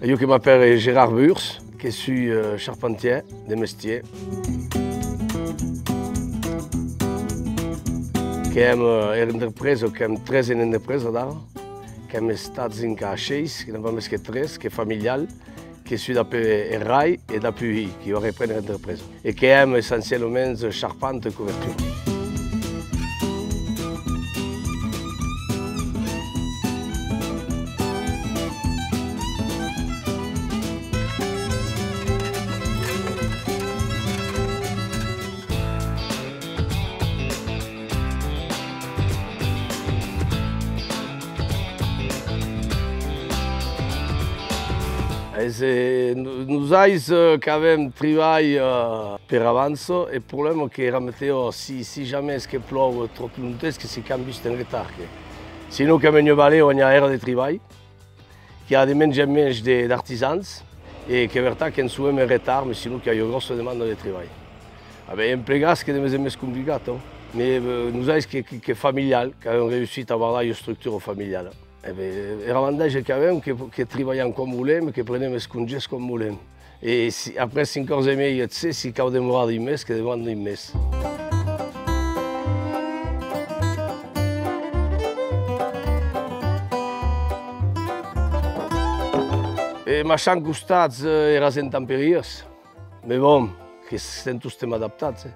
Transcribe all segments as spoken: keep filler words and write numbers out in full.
Jo que m'apèri Gérard Burs, que soi, eh, charpentièr de mestièr. Qu'èm, eh, era entrepresa, qu'èm tres en entrepresa d'ara, qu'èm estats enca sheis, que n'èm pas mès que tres, qu'ei familial, que soi dab eth hèr e dab eth hilh, qui va reprene l'entrepresa. E qu'èm essencialaments charpenta e cobertura. Es, eh, no-, nosais, eh, qu'avem tribalh, eh, per avança, eth problèma qu'era meteo, si, si jamès que plòu tròp longtemps, que si qu'an vist en retard, que, sinon que me ne valeu, i a era de tribalh, qu'i a de mensh en mensh de, d'artisans, e qu'ei vertat qu'en sovem en retard, mes sinon qu'i a ua gròssa demanda de tribalh. A ben, emplegats qu'ei de mès en mès complicat, ò. Mes, eh, nosais que, que, qu'ei familial, qu'avem reüssit a bardar ua estructura familiala. E ben, er avantatge qu'avem, que, que tribalham quan volem, que prenem es congés quan volem. E si, après cinc ors e miei, eth ser, si cau demorar doi mes, que demoram doi mes. E marcham costats, eh, eras intempèries. Mes bon, que sèm tostemps adaptats, eh.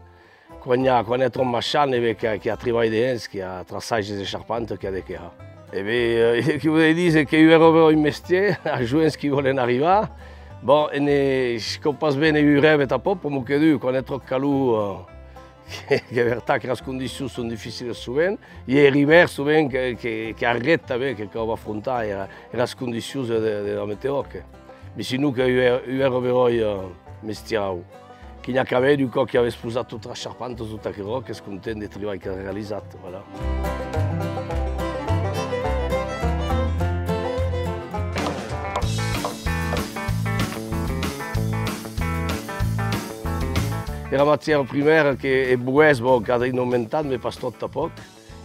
Quan i a, quan ei tròp marchand, e ben, qu'i a, qu'i a tribalh dehens, qu'i a traçatges de charpenta, qu'i a de qué har. E ben, eh, que vòli díser que ua era, ua era un mestièr, a joens qui vòlen arribar. Bon, e ne, cau pas véner ua rève tanpòc, pr'amor que du, quan ei tròp calor, eh, que, qu'ei vertat qu'eras condicions son dificilas sovent, e er ivèrn sovent que, que, qu'ei arrèd tanben, que cau afrontar era, eras condicions de, de, de la meteo, que. Mes sinon qu'ei ua, ua era beròia mestierau. Que n'i a qu'avem, un còp qu'avem posat totas eras charpentas, tot aquerò, qu'ès content deth tribalh qu'as realizat, voilà. Era matièra primièra qu'ei eth boès, bon, qu'a de n'augmentar, mes pas tròp tanpòc.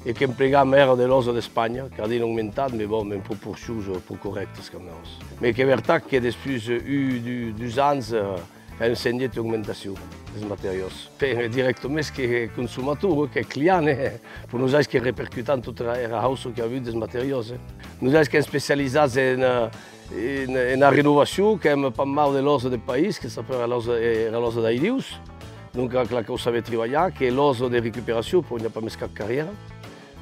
E qu'emplegam era de lòsa d'Espanha, qu'a de n'augmentar, mes bon, en proporcions, eh, pro corrèctas, quand mèmes. Mes qu'ei vertat que despús, eh, un, du-, dus ans, eh, èm sentiet ua augmentacion des materiaus. Pe-, dirèctaments que consomator, eh, que client, eh, pro nosais que repercutam tota era, era haussa qu'i a avut des materiaus, eh. Nosais qu'èm especializats en, eh, en, ena renovacion, qu'èm pas mau de lòsa de país, que s'apèra lòsa, eh, era lòsa d'Ailius. Donc, aquela cau saber tribalhar, qu'ei lòsa de recuperacion, pro n'i a pas mès cap carrièra.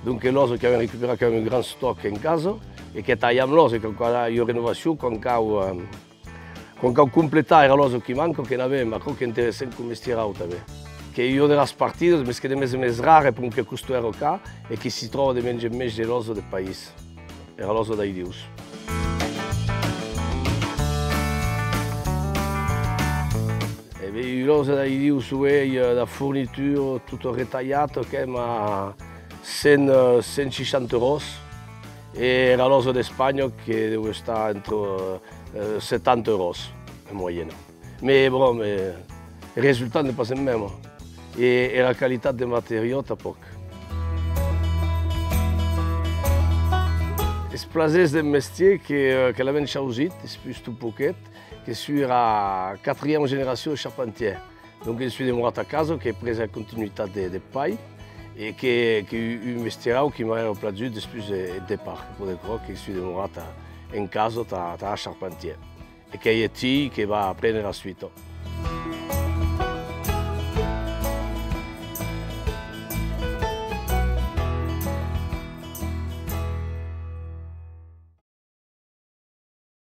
Donc, qu'ei lòsa qu'avem recuperat, qu'avem un gran estòc en casa, e que talham lòsa, e que quan i a ua renovacion, quan cau, eh, quan cau completar era lòsa qui manca, que n'avem, aquò qu'ei interessant com mestierau tanben. Qu'ei ua de las partidas, mes qu'ei de mès en mès rara, e pr'amor que costa hèra car, e que s'i tròba de mensh en mensh de lòsa de país. Era lòsa d'Ailius. E ben, ua lòsa d'Ailius, uei, eh, de fornitura, tot retalhat, qu'èm a cent, eh, cent seishanta euros. E era lòsa d'Espanha, que deu estar entre, eh, setanta euros, en moyena. Mes, bon, mes, eth resultat n'ei pas eth mème. E, e era qualitat de materiau, tanpòc. Es plasers deth mestièr que, eh, que l'avem chausit, despús tot poquet, que soi era quatrièma generacion de charpentièr. Donc, que soi demorat a casa, qu'èi pres era continuitat de, de pair, e que, qu'ei un, un mestierau qui m'a hèra plaser despús de, de depart, que pòde croire que soi demorat a, en casa, tà, tà charpentièr. E qu'ei eth hilh que va prene era suita.